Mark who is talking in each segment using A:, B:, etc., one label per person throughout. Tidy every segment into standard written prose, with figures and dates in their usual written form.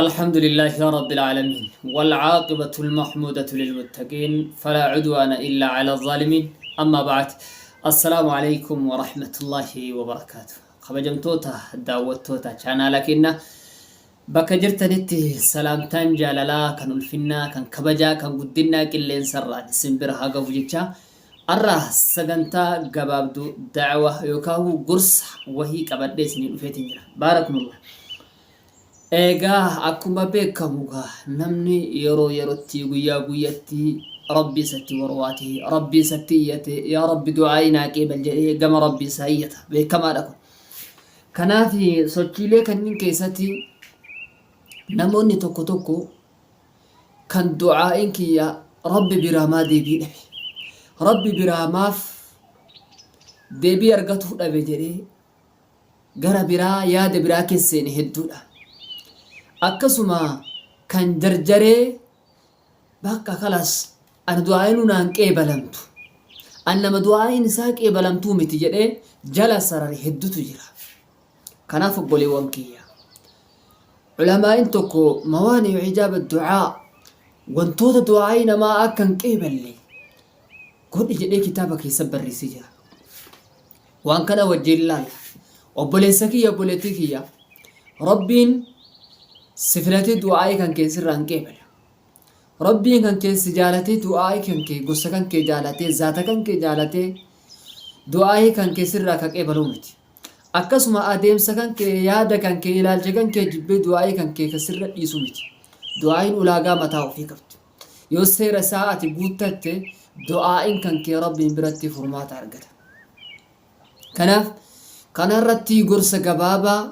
A: الحمد لله رب العالمين والعاقبة المحمودة للمتقين فلا عدوان إلا على الظالمين أما بعد السلام عليكم ورحمة الله وبركاته. Kabajamtoota daawwattoota chaanaala keenya bakka jirtanitti, salaamtaan jaalalaa kan ulfinnaa, kan kabajaa, kan guddinnaa qilleensarraan isin bira haa gahu jecha, arra sagantaa gabaabduu da'wa yookaan gorsa wahii qabadhee isinii dhufeetiin jira. Baarakumullah. Egaa akkuma beekamu gaa namni yeroo yerootti, guyyaa guyyatti Rabbii isatti warwaatee, Rabbii isatti iyyate, "Yaa Rabbi, du'aa naa qeebal" jedhee gama Rabbii isaa iyyata. Beekamaadha kun. Kanaaf sochiilee kanneen keessatti namoonni tokko tokko kan du'aa'iin kiyya Rabbi biraa maa deebii dhabe, Rabbi biraa maaf deebii argatuu dhabe jedhee gara biraa yaada biraa keessa seene hedduudha. Akkasuma kan jarjaree bakka kalas ani du'aa'inuu naan qeebalamtu, an nama du'aa'iin isaa qeebalamtuu miti jedhee jala sarare hedduutu jira. Kanaaf obboleewwan kiyya, ulamaa'in tokko mawaani'u ijaaba du'aa, wantoota du'aa'ii namaa akka hin qeeballe godhi jedhee kitaaba keessa barreessee jira. Waan kana wajjin laalla. Obboleessa kiyya, obboleettii kiyya, Rabbiin si filatee du'aa'ii kan kee sirraa hin qeebala. Rabbiin kan kee si jaalatee, du'aa'ii kan kee, gosa kan kee jaalatee, zaata kan kee jaalatee du'aa'ii kan kee sirraa ka qeebaluu miti. Akkasuma adeemsa kan kee, yaada kan kee, ilaalcha kan kee jibbee du'aa'ii kan kee ka sirra dhiisu miti. Du'aa'iin ulaagaa mataa ofii qabdi. Yoo seera isaa ati guuttatte, du'aa'iin kan kee Rabbiin biratti furmaata argata. Kanaaf kanarratti gorsa gabaabaa,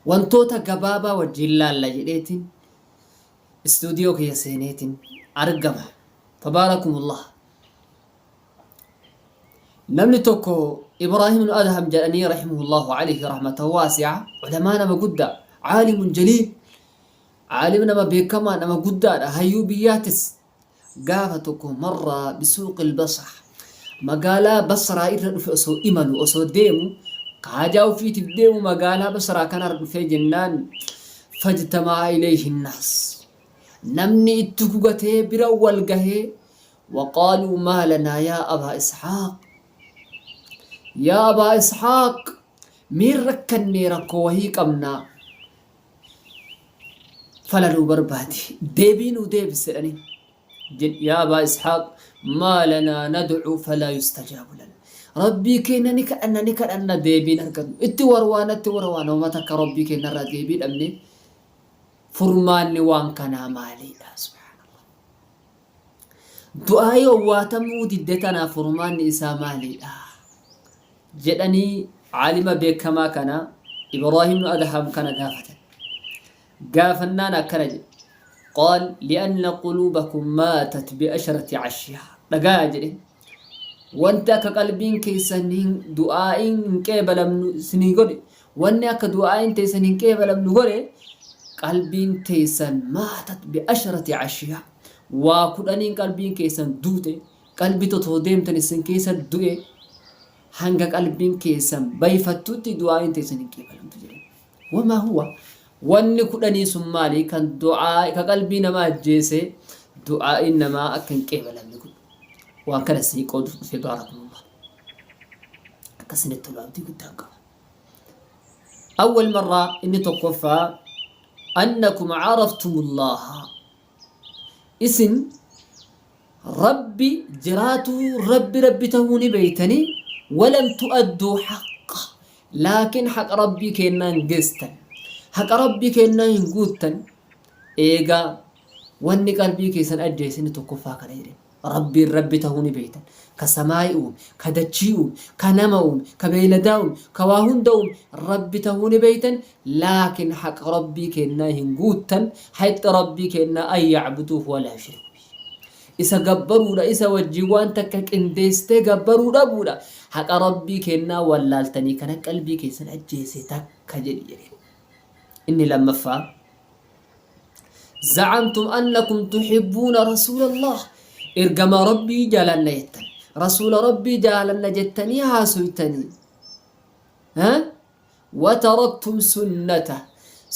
A: wantoota gabaabaa wajjin laalla jedheetiin istuudiyoo kiyya seeneetiin argama. Tabaarakumullah. Namni tokko Ibraahim ibn Adham jedhanii, rahimahullahu alayhi rahmatan waasi'a, ulamaa nama guddaa, caalimun jaliil, caalim nama beekamaa, nama guddaadha, hayyuu biyyaatis. Gaafa tokko marraa bisuuqil Basra, magaalaa Basraa irra dhufe. Osoo imalu, osoo deemu, haajaa ofiitiif deemu, magaalaa Basraa kanarra dhufee jennaan, fajtamaa ilayhi nnaas, namni itti gugatee bira wal gahee, waqaaluu maa lanaa yaa abaa Isxaaq, yaa abaa Isxaaq, miin rakkannee, rakkoo wahii qabnaa, fala nuu barbaadi, deebii nuu deebisi jedhanii. Yaa abaa Isxaaq, maa lanaa nad'u falaa yustajaabu lana, Rabbii keenya ni kadhanna, ni kadhanna, deebiin argannu, itti warwaana, itti warwaana, homa takka Rabbii keenya irraa deebii dhabne, furmaanni waan kanaa maaliidha? Subhaanallah, du'aayii owwaatamuu didde tanaaf furmaanni isaa maaliidha jedhanii caalima beekamaa kana Ibraahim ibn Adham kana gaafatan. Gaafannaan akkana jedhe: qaal li'anna quluubakum maatat bi'asharati ashyaa. Dhagayaa jedhe, wanti akka qalbiin keessan hin du'aa'iin hin qeebalamnu isinii godhe, wanni akka du'aa'iin teessan hin qeebalamnu godhe, qalbiin teessan maatat bi'asharati ashyaa, waa 10n qalbiin keessan duute. Qalbii totoo deemtan isin keessa du'e, hanga qalbiin keessan bayfattutti du'aa'iin teessan hin qeebalamtu jedhe. Wamaa huwa? Wanni 10 sun maali kan du'aa ka qalbii namaa ajjeese, du'aa'iin namaa akka hin qeebalamne godhu? Waan kana isinii qooduuf dhufe. Baarakumullah. Akka isinitti tolu abdii guddaan qaba. Awwal marraa, inni tokkoffaa, annakum caraftumullaha, isin Rabbi jiraatuu, Rabbi Rabbi tahuu ni beeytanii, walam tu'adduu haqqa, laakiin haqa Rabbii keennaa hin geestan, haqa Rabbii keennaa hin guuttan. Eegaa wanni qalbii keessan ajjeese inni tokkoffaa kana jedhe. Rabbiin Rabbi tahuu ni beeytan, ka samaayii uume, ka dachii uume, ka nama uume, ka beeyladaa uume, ka waa hunda uume Rabbi tahuu ni beeytan, laakiin haqa Rabbii keennaa hin guuttan. Haqi Rabbii keennaa an yacbuduuhu walaa yushriku bihi, isa gabbaruudha, isa wajjin waan takka qindeessitee gabbaruu dhabuudha. Haqa Rabbii kennaa wallaaltanii kana qalbii keessan ajjeese takka jedhi jedhe. Inni lammaffaa, zacamtum annakum tuhibbuuna rasuulallah, ergama Rabbii jaalanna jettan, rasuula Rabbii jaalanna jettanii haasoytanii, wataraktum sunnata,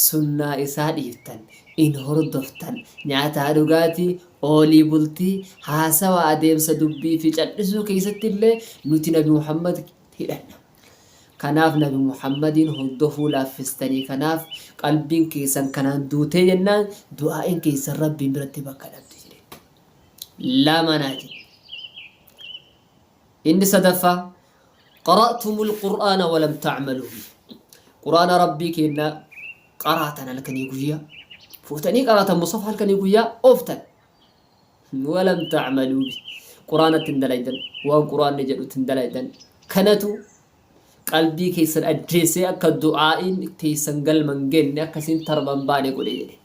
A: Sunnaa isaa dhiiftan, in hordoftan. Nyaataa dhugaatii, oolii bultii, haasawa adeemsa dubbii fi cal'isuu keessatti illee nuti Nabi Muhammad hidhanna. Kanaaf Nabi Muhammadiin hordofuu laaffistanii kanaaf qalbiin keessan kanaan duutee jennaan du'aa'iin keessan Rabbiin biratti bakka dhabde jedhe. Lama naa jedhe. Inni sadaffaa qara'tumul qur'aana walam ta'maluu bihi. Qur'aana Rabbii keennaa qaraatan halkanii guyyaa. Fuutanii qaraatan musafa halkanii guyyaa ooftan. Walam ta'maluu bihi. Qur'aanatti hin dalaydan. Waan qur'aanni jedhutti hin dalaydan. Kanatu qalbii keessan ajjeesee akka du'aa'iin teessan galma hin geenne akka isin tarba hin baane godhe jedhe.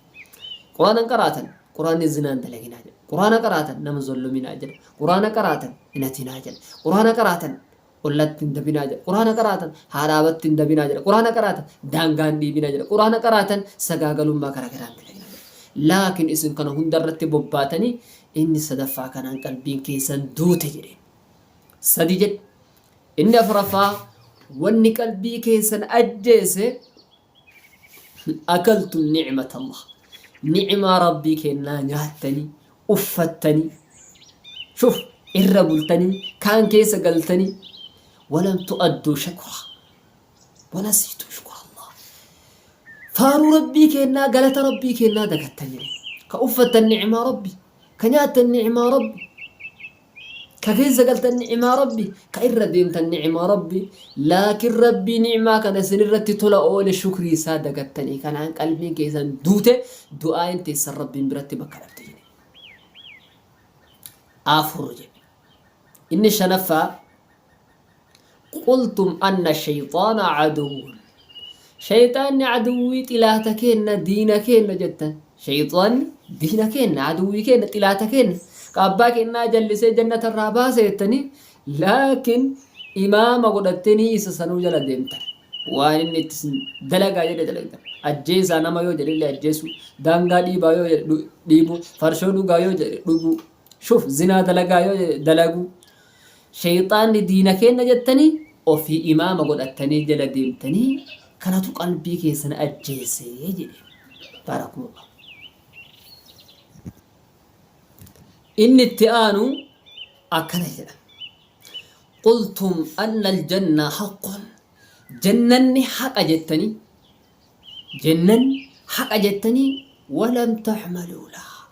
A: Qur'aana hin qaraatan. Qur'aanni zinaa hin dalaginaa jedha. Qur'aana qaraatan nama zollominaa jedha. Qur'aana qaraatan hin hatinaa jedha. Qur'aana qaraatan ollatti hin dabinaa jedha. Qur'aana qaraatan haadha abatti hin dabinaa jedha. Qur'aana qaraatan daangaa hin dhiibinaa jedha. Qur'aana qaraatan sagaagalummaa garaagaraa hin dalaginaa jedha. Laakiin isin kana hunda irratti bobbaatanii inni sadaffaa kanaan qalbiin keessan duute jedheen. Sadi jedhe. Inni afuraffaa wanni qalbii keessan ajjeese akaltum ni'mat Allah. Ni'maa Rabbii kennaa nyaattanii, uffattanii, shuf irra bultanii, kaan keessa galtanii, walam tu'adduu shukra. Wanasiitum shukra Allah. Faaruu Rabbii kennaa, galata Rabbii kennaa dagattanii. Ka uffattan ni'maa Rabbii, ka nyaattan ni'maa Rabbii. Ka keessa galtan ni'imaa Rabbi, ka irra deemtan ni'imaa Rabbi, laakiin Rabbii ni'imaa kana isin irratti tola oole shukrii isaa dagattanii kanaan qalbiin keessan duute du'aayin teessan Rabbiin biratti bakka dhabde jedhe. Afur jedhe. Inni shanaffaa qultum anna shayxaana aduwwun. Shayxaanni aduwwii xilaata keenna diina keenna jettan. Shayxaanni diina keenna aduwwii keenna xilaata keenna ka abbaa keennaa jallisee jannata irraa baase jettanii laakiin imaama godhattanii isa sanuu jala deemtan. Waan inni itti isin dalagaa jedhe dalagdan. Ajjeesaa nama yoo jedhe illee ajjeesuu, daangaa dhiibaa yoo jedhe dhiibuu, farshoo dhugaa yoo jedhe dhuguu, shuf zinaa dalagaa yoo jedhe dalaguu. Sheyxaanni diina keenna jettanii ofii imaama godhattanii jala deemtanii kanatu qalbii keessan ajjeese jedhe. Baarakumullah. Inni itti aanu akkana jedha. Qultum anna aljanna haqqun. Jannanni haqa jettanii Jennanni haqa jettanii walam ta'maluu lahaa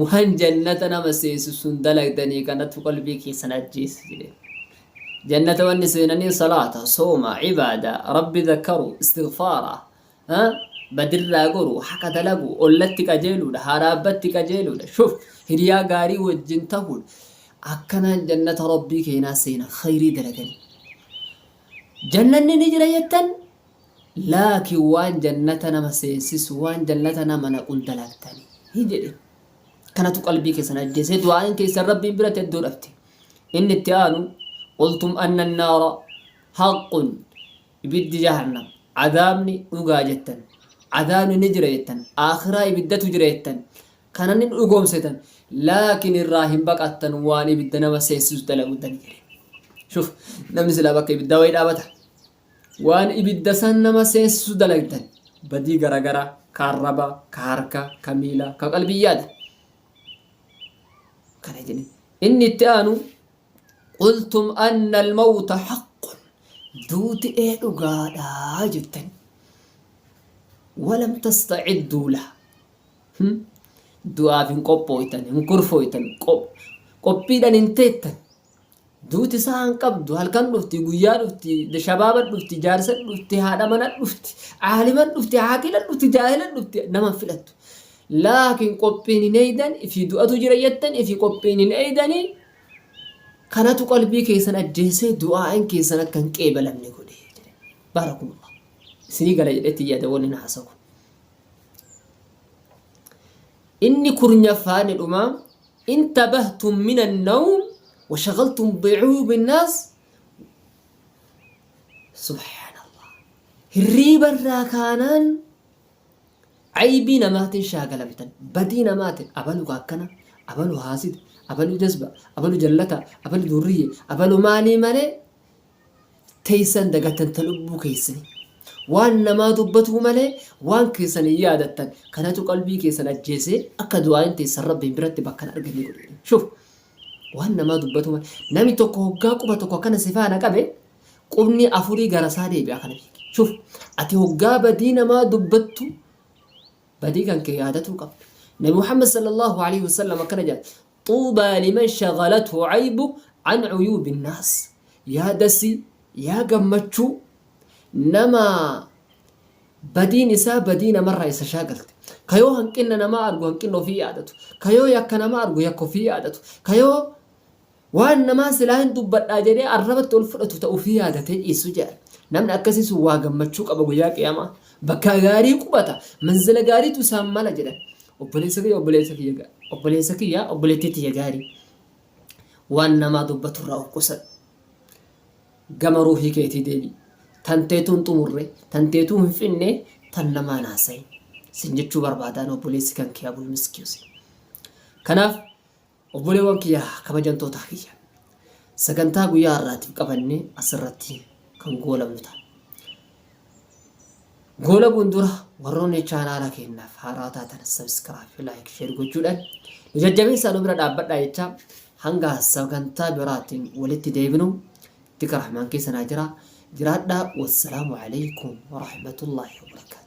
A: waan jannata nama seensisu hin dalagdanii kanatu qalbii keessan ajjeese jedheen. Jannata wanni seenanii salaata, sooma, ibaada, rabbi zakkaru, istighfaara, badirraa goru, haqa dalagu, ollatti qajeeluudha, haadha abbatti qajeeluudha, shuf hiriyaa gaarii wajjin tahuudha. Akkanaan jannata rabbii keenaa seenan khayrii dalaganii. Jannanni ni jira jettan Laakiin waan jannata nama seensisu, waan jannata nama naqu hin dalagtanii jedhe. Kanatu qalbii keessan ajjeesee du'aa'iin keessan Rabbiin biratti iddoo dhabde. Inni itti aanu qultum anna naara haqqun ibiddi jahannam adaabni dhugaa jettan adaabni ni jira jettan aakhiraa ibiddatu jira jettan kana ni dhugoomsetan laakiin irraa hin baqattan waan ibidda nama seensisu dalaguddan jedhe. Shuf namni silaa bakka ibiddaa wayii dhaabata. Waan ibidda san nama seensisu dalagdan badii garagaraa ka arrabaa, ka harkaa, ka miilaa, ka qalbii yaada. Kana jedhe. Inni itti aanu qultum anna almawta haqqun duuti ee dhugaadha jettan. Walam tastacidduu laha. Du'aaf hin qophooytan, hin kurfooytan, qophiidhaan hin teettan. Duuti sa'a hin qabdu, halkan dhufti, guyyaa dhufti, shabaaba dhufti, jaarsa dhufti, haadha mana dhufti, aalima dhufti, haakila dhufti, jaahila dhufti, nama hin filattu. Laakiin qophiin hin eeydan, ifii du'atu jira jettan, ifii qophiin hin eeydanii, kanatu qalbii keessan ajjeesee du'aa'in keessan akka hin qeebalamne godhe jedhe. Baarakumullah. Isinii gala jedhetti yaada wanni na haasa'u. Inni kurnyaffaa inni dhumaa intabahtum min annawm washagaltum bi'uyuubi nnaas subhaanallah hirriiba irraa kaanaan aybii namaatiin shaagalamtan badii namaatiin abalu akkana abalu haasida abalu jazba abalu jallata abalu durriyye abalu maalii malee teeysan dagattan ta lubbuu keeysanii. Waan namaa dubbatuu malee waan keessan hin yaadattan. Kanatu qalbii keessan ajjeesee akka du'aayin teessan Rabbiin biratti bakka hin arganne godhe. Shuf! Waan namaa dubbatuu malee. Namni tokko hoggaa quba tokko akkana si faana qabe qubni afurii gara isaa deebi'a kana beeki. Shuf! Ati hoggaa badii namaa dubbattu badii kan kee yaadatuu qabda. Nabi Muhammad sallallahu alaihi wasallam akkana jedha. Xuubaa liman shagalathu aybu an uyuubi naas. Yaa dasii, yaa gammachuu nama badiin isaa badii namarraa isa shaagalte. Ka yoo hanqinna namaa argu hanqinna ofii yaadatu. Ka yoo yakka namaa argu yakka ofii yaadatu. Ka yoo waan namaa silaa hin dubbadhaa jedhee arrabatti ol fudhatu ta ofii yaadatee dhiisu jedha. Namni akkasii sun waa gammachuu qaba guyyaa qiyaamaa. Bakka gaarii qubata. Manzila gaariitu isaan mala jedhan. Obboleessa kiyya obboleessa kiyya obboleessa kiyya obboleettii tiyya gaarii. Waan namaa dubbaturraa of qusadhu. Gama ruuhii keetii deebi'i. Tan teetuu hin xumurre, tan teetuu hin finne, tan namaa hin haasayin. Sin jechuu barbaadaan obboleessi kan kee Abul Miskii Huseen. Kanaaf obboleewwan kiyya kabajamtootaa kiyya sagantaa guyyaa har'aatiif qabanne asirratti kan goolabnu ta'a. Goolabuun dura warroonni chaanaala keenyaaf haaraa taatan subscribe, like, share gochuudhaan nu jajjabeessaa nu bira dhaabbadhaa jechaa hanga sagantaa biraatiin walitti deebinu tika rahmaan keessa naa jira jiraadhaa. Wassalaamu alaikum warahmatullaahi wabarakaatu.